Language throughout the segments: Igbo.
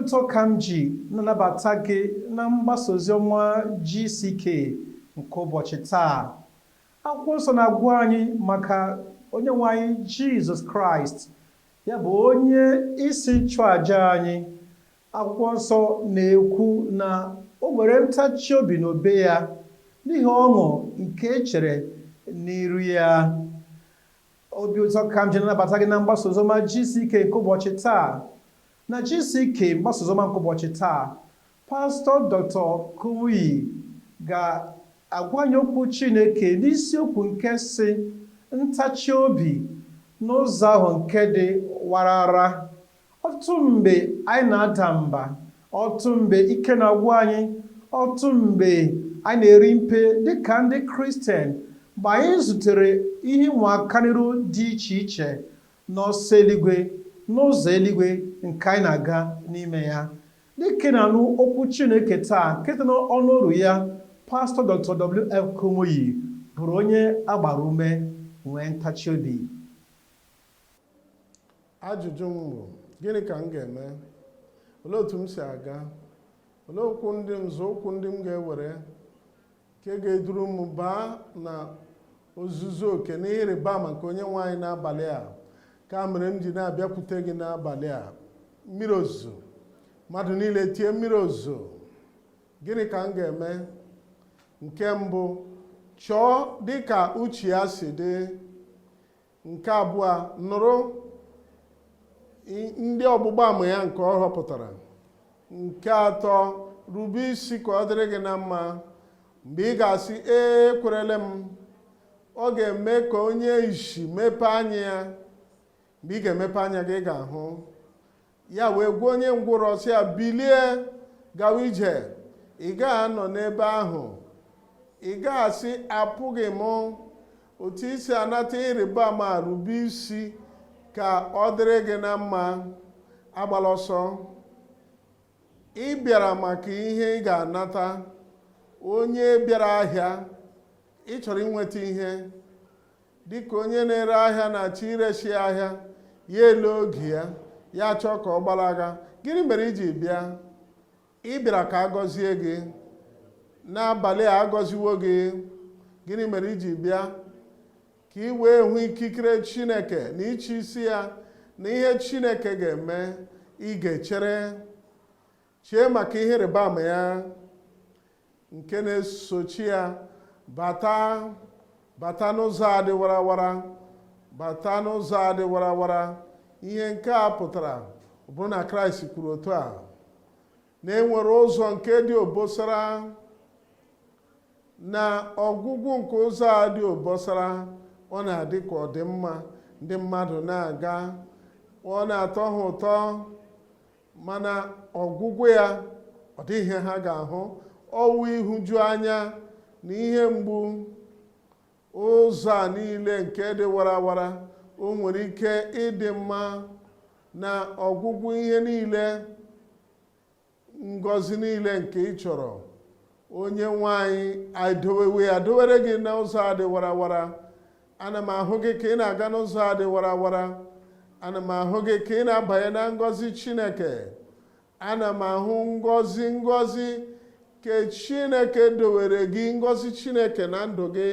Obi ụtọ ka m ji na-anabata gị na mgbasa oziọma GCK nke ụbọchị taa. Akwụkwọ nsọ na-agwa anyị maka onye nwe anyị Jizọs Kraịst, ya bụ onye isi nchụaja anyị. Akwụkwọ nsọ na-ekwu na o nwere ntachi obi n'obe ya n'ihi ọṅụ nke e chere n'iru ya. Obi ụtọ ka m ji na-anabata gị na mgbasa oziọma GCK nke ụbọchị taa. Na GCK mgbasa oziọma nke ụbọchị taa, Pastọ Dr. Kumuyi ga-agwa anyị okwu Chineke n'isiokwu nke sị ntachi obi n'ụzọ ahụ nke dị warara. Ọtụtụ mgbe anyị na-ada mba, ọtụtụ mgbe ike na-agwụ anyị, ọtụtụ mgbe anyị na-eri mpe dịka ndị Kristian mgbe anyị zutere ihe ịnwa aka n'iru dị iche iche n'ọsọ eluigwe, n'ụzọ eluigwe nke anyị na-aga n'ime ya. Dịka ị na-anụ okwu Chineke taa nke site n'ọnụ oru ya, Pastọ Dr. W.F. Kumuyi bụrụ onye a gbara ume nwee ntachi obi. Ajụjụ m bụ, gịnị ka m ga-eme? Olee otu m si aga? Olee ụkwụ ndị nzọụkwụ ndị m ga-ewere nke ga-eduru m baa na ozuzu oke na ihe ịrịba ama nke onye nwe anyị n'abalị a? Ka mere m ji na-abịakwute gị n'abalị a. Mmiri ozuzo, mmadụ niile tie mmiri ozuzo. Gịnị ka m ga-eme? Nke mbụ, chọọ dịka uche ya si dị. Nke abụọ, nụrụ ndị ọgbụgba ama ya nke ọ họpụtara. Nke atọ, rube isi ka ọ dịrị gị na mma. Mgbe ị ga-asị, ee, ekwerele m, ọ ga-eme ka onye isi mepee anya ya. Mgbe ị ga-emepe anya gị, ị ga-ahụ ya. Wee gwa onye ngwụrọ sị ya, bilie gawa ije. Ị gaghị anọ n'ebe ahụ. Ị gaghị asị, apụghị m. Otu i si anata ịrịba ama, rube isi ka ọ dịrị gị na mma. Agbala ọsọ. Ị bịara maka ihe ị ga-anata. Onye bịara ahịa, ị chọrọ inweta ihe. Dịka onye na-ere ahịa na-achọ iresi ahịa ya, ele oge ya, ya chọọ ka ọ gbalaga. Gịnị mere i ji bịa? Ị bịara ka a gọzie gị. N'abalị a, agọziwo gị. Gịnị mere i ji bịa? Ka ị wee hụ ikikere Chineke na ịchị isi ya na ihe Chineke ga-eme. Ị ga-echere, chee maka ihe ịrịba ama ya nke na-esochi ya. Bata, bata n'ụzọ a dị warawara, bata n'ụzọ a dị warawara. Ihe nke a pụtara bụ na Kraịst kwuru otu a na enwere ụzọ nke dị obosara, na ọgwụgwụ nke ụzọ a dị obosara, ọ na-adị ka ọ dị mma. Ndị mmadụ na-aga, ọ na-atọ ha ụtọ, mana ọgwụgwụ ya, ọ dịghị ihe ha ga-ahụ. Ọwụ ịhụju anya na ihe mgbu. Ụzọ a niile nke dị warawara, o nwere ike ịdị mma na ọgwụgwụ ihe niile, ngọzi niile nke ị chọrọ, onye nwe anyị edowewe ya, dowere gị n'ụzọ a dị warawara. Ana m ahụ gị ka ị na-aga n'ụzọ a dị warawara. Ana m ahụ gị ka ị na-abanye na ngọzi Chineke. Ana m ahụ ngọzi, ngọzi ke Chineke dowere gị, ngọzi Chineke na ndụ gị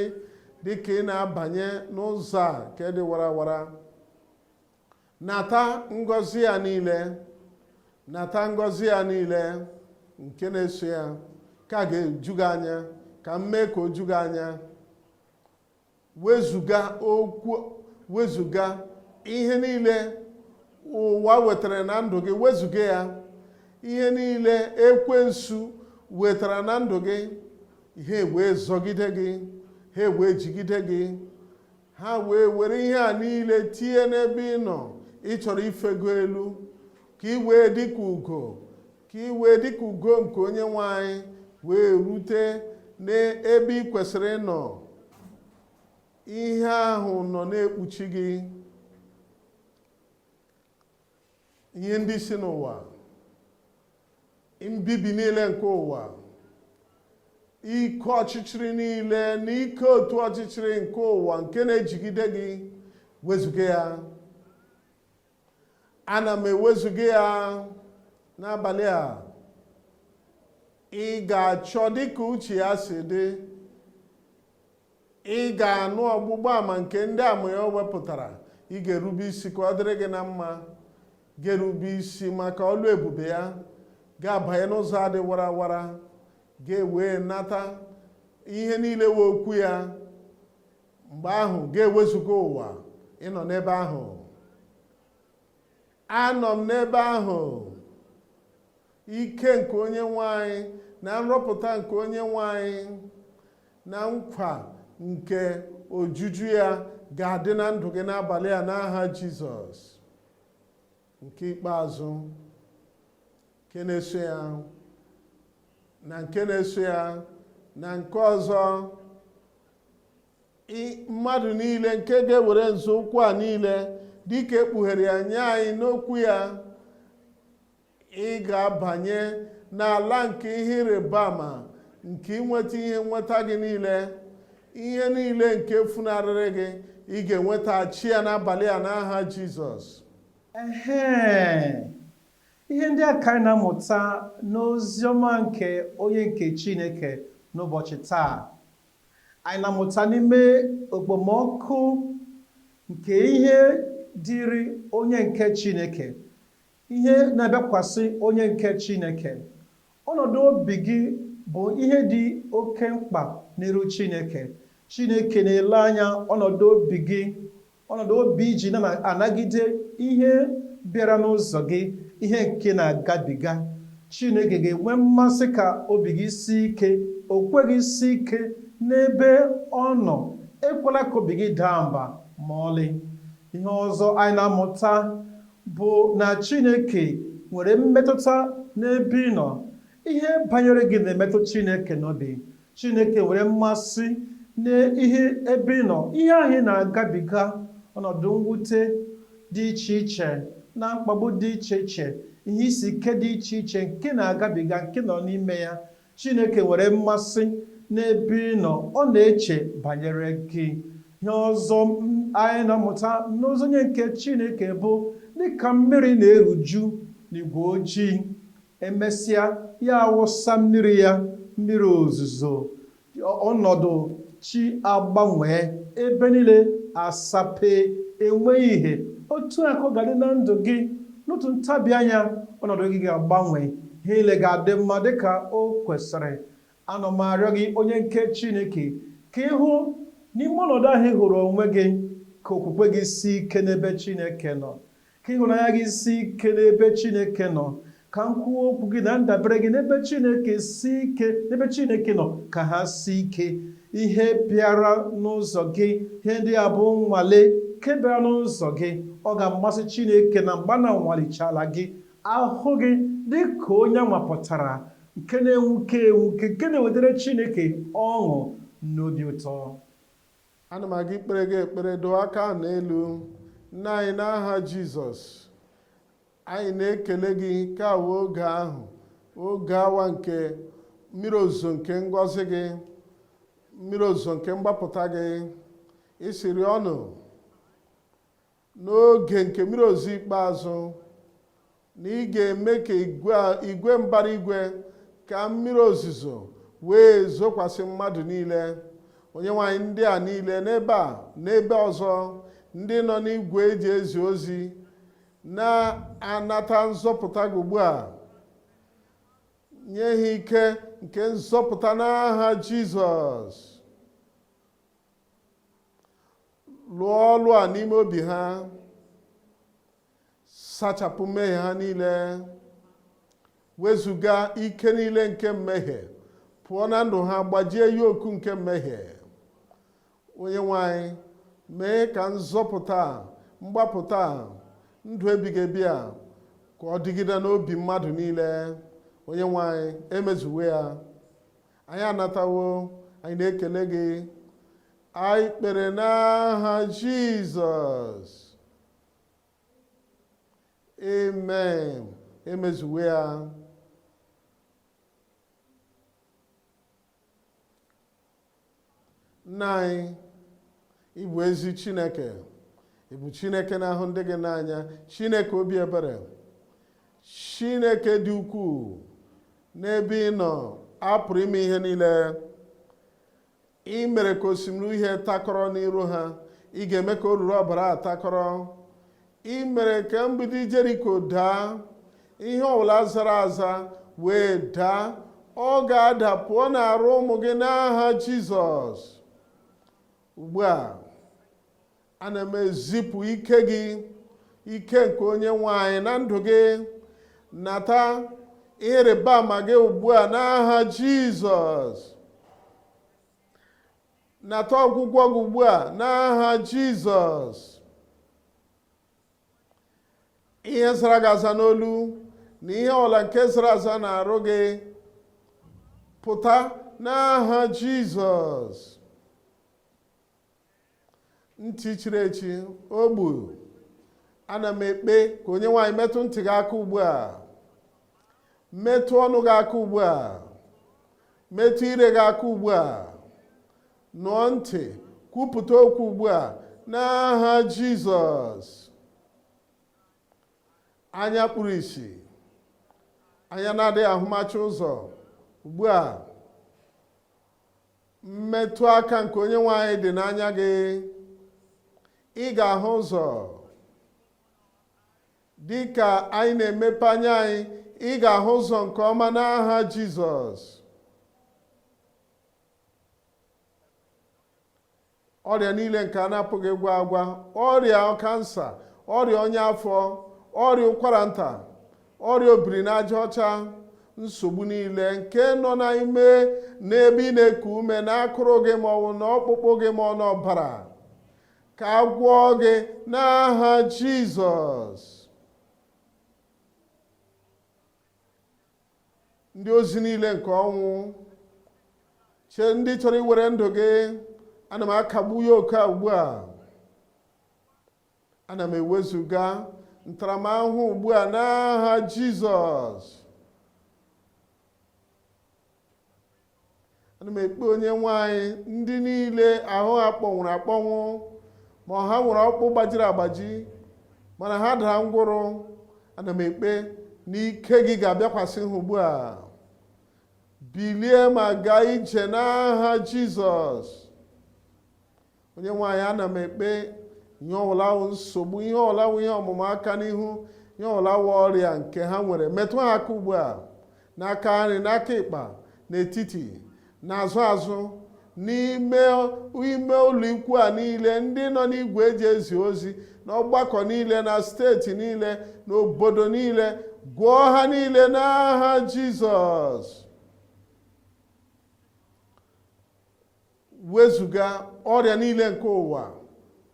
dị ka ị na-abanye n'ụzọ a nke dị warawara. Nata ngọzi ya niile, nata ngọzi ya niile nke na-eso ya, ka ga-eju gị anya, ka m mee ka o ju gị anya. Wezuga okwu, wezuga ihe niile ụwa wetara na ndụ gị, wezuga ya. Ihe niile ekwensu wetara na ndụ gị, ha wee zọgide gị, ha wee jigide gị, ha wee were ihe a niile tinye n'ebe ị nọ. Ị chọrọ ifego elu ka ị wee dịka ugo, ka ị wee dịka ugo nke onye nwe anyị, wee rute n'ebe ị kwesịrị ịnọ. Ihe ahụ nọ na-ekpuchi gị, ihe ndị si n'ụwa, mbibi niile nke ụwa, ike ọchịchịrị niile na ike otu ọchịchịrị nke ụwa nke na-ejigide gị, wezuga ya. Ana m ewezuga ya. N'abalị a, ị ga-achọ dịka uche ya si dị. Ị ga-anụ ọgbụgba ama nke ndị ama ya o wepụtara. Ị ga-erube isi ka ọ dịrị gị na mma. Ga-erube isi maka ọlụ ebube ya. Ga-abanye n'ụzọ adị warawara, ga-ewee nata ihe niile wee okwu ya. Mgbe ahụ ga-ewezuga ụwa. Ịnọ n'ebe ahụ, anọ m n'ebe ahụ. Ike nke onye nwe anyị na nrọpụta nke onye nwe anyị na nkwa nke ojuju ya ga-adị na ndụ gị n'abalị a n'aha Jizọs. Nke ikpeazụ, nke na-eso ya na nke na-eso ya na nke ọzọ, mmadụ niile nke ga-ewere nzọụkwụ a niile dịka ekpughere ya nye anyị n'okwu ya, ị ga-abanye n'ala nke ihe ịrịba ama nke inweta ihe nweta gị niile. Ihe niile nke funarịrị gị, ị ga-enwetaghachi ya n'abalị a n'aha Jizọs. Ehe, ihe ndị a ka anyị na-amụta n'ozi ọma nke onye nke Chineke n'ụbọchị taa. Anyị na-amụta n'ime okpomọkụ nke ihe dịrị onye nke Chineke, ihe na-abịakwasị onye nke Chineke. Ọnọdụ obi gị bụ ihe dị oke mkpa n'iru Chineke. Chineke na-ele anya ọnọdụ obi gị, ọnọdụ obi iji na-anagide ihe bịara n'ụzọ gị, ihe nke na-agabiga. Chineke ga-enwe mmasị ka obi gị sie ike, o kweghị sie ike n'ebe ọ nọ. Ekwela ka obi gị daa mba ma ọlị. Ihe ọzọ anyị na-amụta bụ na Chineke nwere mmetụta n'ebe ị nọ. Ihe banyere gị na-emetụ Chineke n'obi. Chineke nwere mmasị n'ihe ebe ị nọ. Ihe ahụ ị na-agabiga, ọnọdụ mwute dị iche iche na mkpagbu dị iche iche, ihe isi ike dị iche iche nke na-agabiga, nke nọ n'ime ya, Chineke nwere mmasị n'ebe ị nọ. Ọ na-eche banyere gị. Ihe ọzọ anyị na-amụta n'ozi onye nke Chineke bụ dịka mmiri na-eruju n'igwe ojii, emesịa ya awụsa mmiri ya, mmiri ozuzo, ọnọdụ chi agbanwee, ebe niile asape, enweghị ihe. Otu a ka ọ ga-adị na ndụ gị. N'otu ntabi anya, ọnọdụ gị ga-agbanwe, ihe niile ga-adị mma dịka o kwesịrị. Ana m arịọ gị, onye nke Chineke, ka ị hụ n'ime ọnọdụ ahụ ị hụrụ onwe gị, ka okwukwe gị sie ike n'ebe Chineke nọ, ka ịhụnanya gị sie ike n'ebe Chineke nọ, ka nkwuwa okwu gị na ndabere gị n'ebe Chineke sie ike, n'ebe Chineke nọ, ka ha sie ike. Ihe bịara n'ụzọ gị, ihe ndị a bụ nnwale nke bịara n'ụzọ gị, ọ ga-amasị Chineke na mgbe a na-anwalichala gị, ahụ gị dị ka onye anwapụtara, nke na-enwuke enwuke, nke na-ewetara Chineke ọṅụ na obi ụtọ. Ana m aga ikpere gị ekpere. Doo aka n'elu. Nna anyị, n'aha Jizọs, anyị na-ekele gị ka awa oge ahụ, oge awa nke mmiri ozuzo nke ngọzi gị, mmiri ozuzo nke mgbapụta gị. Isiri ọnụ n'oge nke mmiri ozuzo ikpeazụ na ị ga-eme ka igwe mbara igwe ka mmiri ozuzo wee zokwasị mmadụ niile. Onye nwaanyị, ndị a niile n'ebe a, n'ebe ọzọ, ndị nọ n'igwe eji ezi ozi na-anata nzọpụta gị ugbu a, nye ha ike nke nzọpụta n'aha Jizọs. Lụọ ọlụ a n'ime obi ha, sachapụ mmehie ha niile, wezụga ike niile nke mmehie pụọ na ndụ ha, gbajie yoku nke mmehie. Onye nwe anyị, mee ka nzọpụta, mgbapụta, ndụ ebighị ebi a ka ọ dịgide n'obi mmadụ niile. Onye nwe anyị, emezuwe ya. Anyị anatawo, anyị na-ekele gị. Anyị kpere n'aha Jizọs, amen. Emezuwe ya. Nna anyị, ịbụ ezi Chineke, ịbụ Chineke na-ahụ ndị gị n'anya, Chineke obi ebere. Chineke dị ukwuu n'ebe ị nọ, a pụrụ ime ihe niile. Ị mere ka osimiri uhie takọrọ n'iru ha, ị ga-eme ka oruru ọbara a takọrọ. Ị mere ka mgbidi Jeriko daa, ihe ọbụla zara aza wee daa. Ọ ga-ada pụọ n'arụ ụmụ gị n'aha Jizọs. Ugbu a, ana m ezipụ ike gị, ike nke onye nwe anyị na ndụ gị. Nata ịrịba ama gị ugbu a n'aha Jizọs. Nata ọgwụgwọ gị ugbu a n'aha Jizọs. Ihe zara gị aza n'olu na ihe ọbụla nke zara aza n'arụ gị pụta n'aha Jizọs. Ntị chiri echi, ogbu, ana m ekpe ka onye nwaanyị metụ ntị gị aka ugbu a, metụ ọnụ gị aka ugbu a, metụ ire gị aka ugbu a, nụọ ntị, kwupụta okwu ugbu a n'aha Jizọs. Anya kpuru isi, anya na-adịghị ahụmacha ụzọ ugbu a, mmetụ aka nke onye nwe anyị dị n'anya gị, ị ga-ahụ ụzọ. Dị ka anyị na-emepe anya anyị, ị ga-ahụ ụzọ nke ọma n'aha Jizọs. Ọrịa niile nke a na-apụghị ịgwọ agwa, ọrịa kansa, ọrịa ọnya afọ, ọrịa ụkwara nta, ọrịa obiri n'aja ọcha, nsogbu niile nke nọ n'ime n'ebe ị na-eku ume, n'akụrụ gị ma ọ bụ n'ọkpụkpụ gị ma ọ n'ọbara, ka a gwọọ gị n'aha Jizọs. Ndị ozi niile nke ọnwụ, chee ndị chọrọ iwere ndụ gị, ana m akagbu ya oke a ugbu a. Ana m ewezuga ntaramahụhụ ugbu a n'aha Jizọs. Ana m ekpe onye nwe anyị, ndị niile ahụ ha kpọnwụrụ akpọnwụ, ma ha nwere ọkpụ gbajiri agbaji, mana ha dara ngwụrụ, ana m ekpe n'ike gị ga-abịakwasị ha ugbu a. Bilie ma gaa ije n'aha Jizọs. Onye nwe anyị, ana m ekpe ihe ọbụla wụ nsogbu, ihe ọbụla wụ ihe ọmụmụ aka n'ihu, ihe ọbụla wụ ọrịa nke ha nwere, metụ ha aka ugbu a, n'aka nri, n'aka ịkpa, n'etiti, n'azụ azụ, n'ime ime ụlọ ikwu a niile, ndị nọ n'igwe eji ezi ozi, n'ọgbakọ niile, na steeti niile, n'obodo niile, gwọọ ha niile n'aha Jizọs. Wezuga ọrịa niile nke ụwa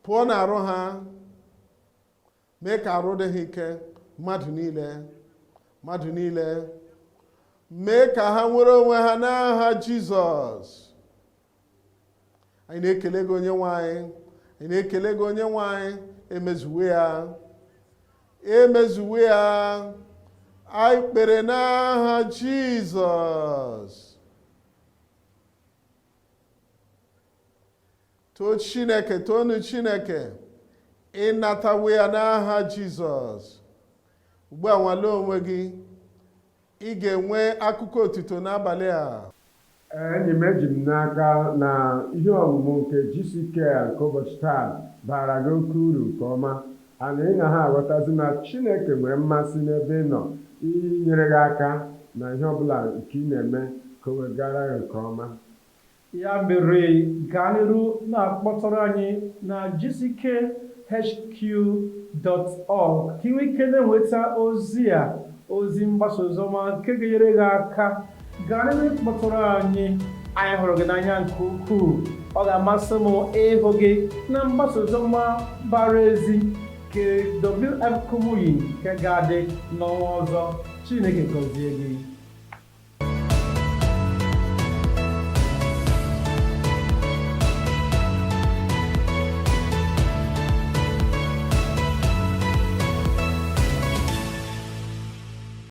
pụọ n'arụ ha, mee ka arụ dị ha ike, mmadụ niile, mmadụ niile, mee ka ha nwere onwe ha n'aha Jizọs. Anyị na-ekele gị onye nwe anyị, anyị na-ekele gị onye nwe anyị. Emezuwe ya, emezuwe ya, anyị kpere n'aha Jizọs. Too Chineke, toonu Chineke, ịnatawo ya n'aha Jizọs. Ugbu a nwalee onwe gị, ị ga-enwe akụkọ otuto n'abalị a. Enyi m, eji m n'aka na ihe ọmụmụ nke GCK nke ụbọchị taa baara gị oke uru nke ọma, ana ị na ha aghọtazi na Chineke nwere mmasị n'ebe ị nọ inyere gị aka na ihe ọbụla nke ị na-eme ka o wee gara gị nke ọma. Ya mere, gaa n'iru na-akpọtụrụ anyị na gckhq.org ka ị nwee ike na-enweta ozi a, ozi mgbasa oziọma nke ga-enyere gị aka. Gaa n'iru ịkpọtụrụ anyị. Anyị hụrụ gị n'anya nke ukwuu. Ọ ga-amasị m ịhụ gị na mgbasa oziọma bara ezi nke WF Kumuyi nke ga-adị n'ọnwa ọzọ. Chineke gọzie gị.